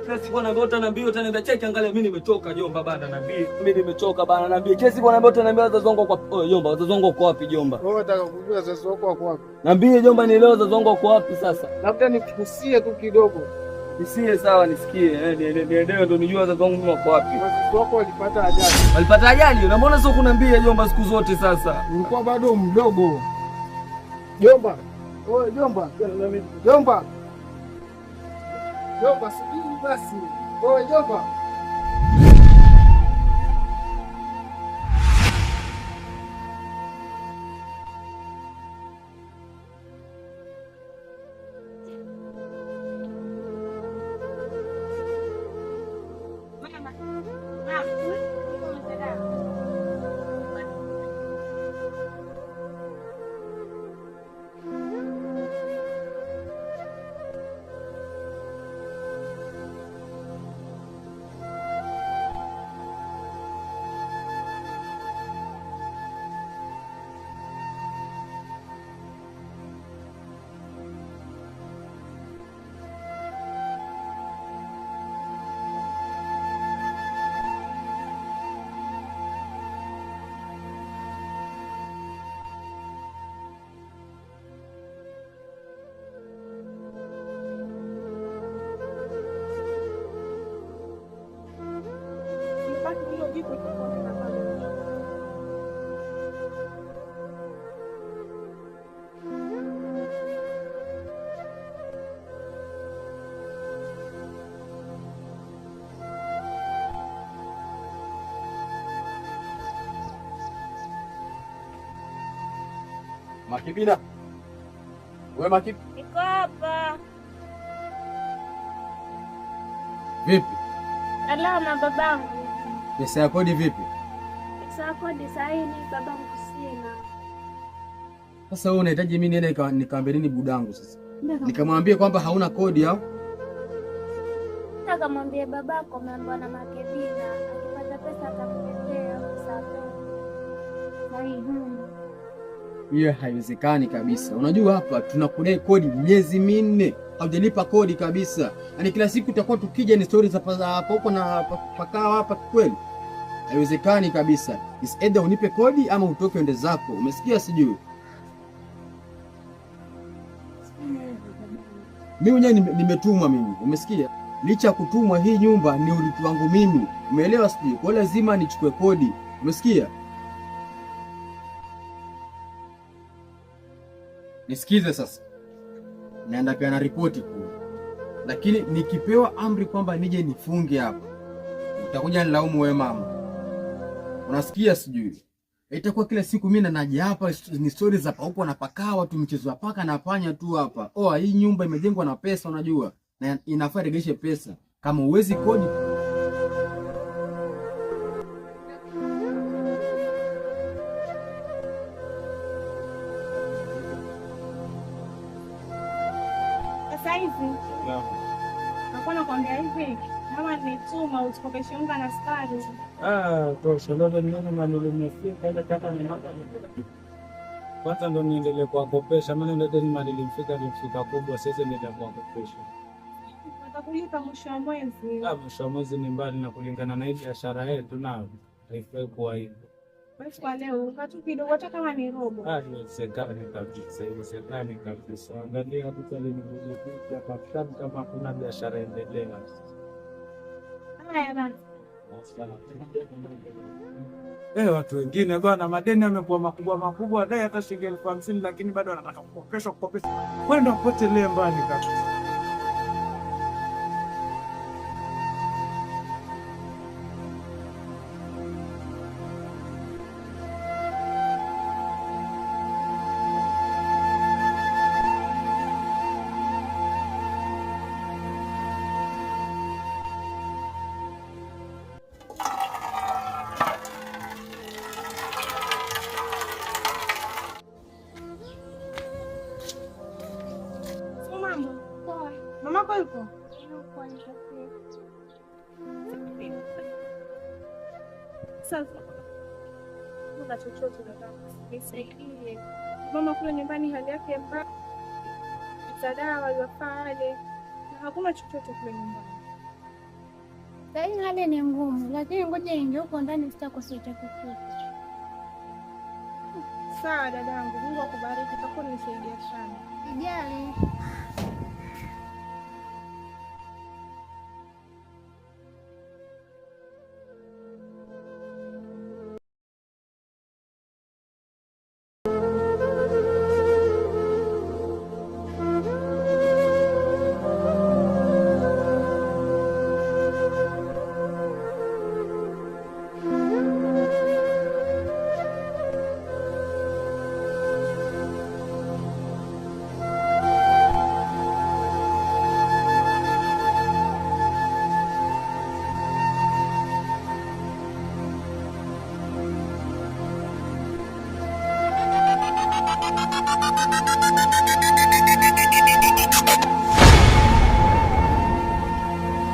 Kila siku anaambia utaniambia utaniambia, cheki angalia mimi nimechoka jomba bana niambie. Mimi nimechoka bana niambie. Kila siku anaambia utaniambia wazazi wangu kwa oh, jomba, wazazi wangu wako wapi jomba? Wewe unataka kujua wazazi wako wako wapi? Niambie jomba nielewe wazazi wangu wako wapi sasa. Labda nikusie tu kidogo. Nisikie sawa nisikie. Nielewe ndo nijue wazazi wangu wako wapi. Wazazi wako walipata ajali. Walipata ajali? Na mbona sio kuniambia jomba siku zote sasa? Ulikuwa bado mdogo. Jomba. Oe jomba. Jomba. Jomba subiri basi. Oe jomba. Makibina. Wewe Makibi? Niko hapa. Vipi? Salama babangu. Pesa ya kodi vipi? Pesa ya kodi saini babangu sina. Sasa wewe unahitaji mimi niende nikamwambie nini budangu sasa? Nikamwambie kwamba hauna kodi au? Nataka mwambie babako ameambiwa na Makebina akipata pesa atamletea pesa. Sahi. Hiyo haiwezekani kabisa. Unajua hapa tunakudai kodi miezi 4. Haujalipa kodi kabisa. Yaani kila siku tutakuwa tukija ni stories za hapa huko na pakawa hapa kweli. Haiwezekani kabisa. Is either unipe kodi ama utoke uende zako. Umesikia sijui? Mimi mwenyewe nimetumwa mimi. Umesikia? Licha kutumwa hii nyumba ni urithi wangu mimi. Umeelewa sijui? Kwa lazima nichukue kodi. Umesikia? Nisikize sasa. Naenda pia na ripoti kule. Lakini nikipewa amri kwamba nije nifunge hapa, utakuja nilaumu wewe mama. Unasikia sijui? Itakuwa kila siku mimi naja hapa ni stories za huko na pakawa tu mchezo wa paka na panya tu hapa. Oh, hii nyumba imejengwa na pesa unajua. Na inafaa regeshe pesa. Kama uwezi kodi. Sasa hivi nakuwa nakwambia hivi, mama nituma utukopeshe unga na sukari. Tosha lolo nini manilimefika ile kata ni kwanza ndo niendelee kuwakopesha, maana ile deni manilimfika limfika kubwa, sasa niendelee kuwakopesha. Watakulipa mwisho wa mwezi. Mwisho wa mwezi ni mbali na kulingana na hii biashara yetu nayo haifai kuwa hivyo. Basi kwa leo unga tu kidogo hata kama ni robo. Haiwezekani kabisa, haiwezekani kabisa. Angalia hata limekuja hapa kama hakuna biashara endelea. Haya basi. Watu wengine bwana madeni yamekuwa makubwa makubwa, dai hata shilingi 50,000 lakini bado wanataka kukopesha kukopesha. Kwenda potelee mbali kabisa. Mamako yuko? Sasa kuna chochote nataka nisaidie. Mama kule nyumbani hali yake mbaya. Dawa waliwafaa ale na hakuna chochote kule nyumbani. Sasa hali ni ngumu, lakini ngoja ingie huko ndani sitakosa cha chochote. Sawa dadangu, Mungu akubariki.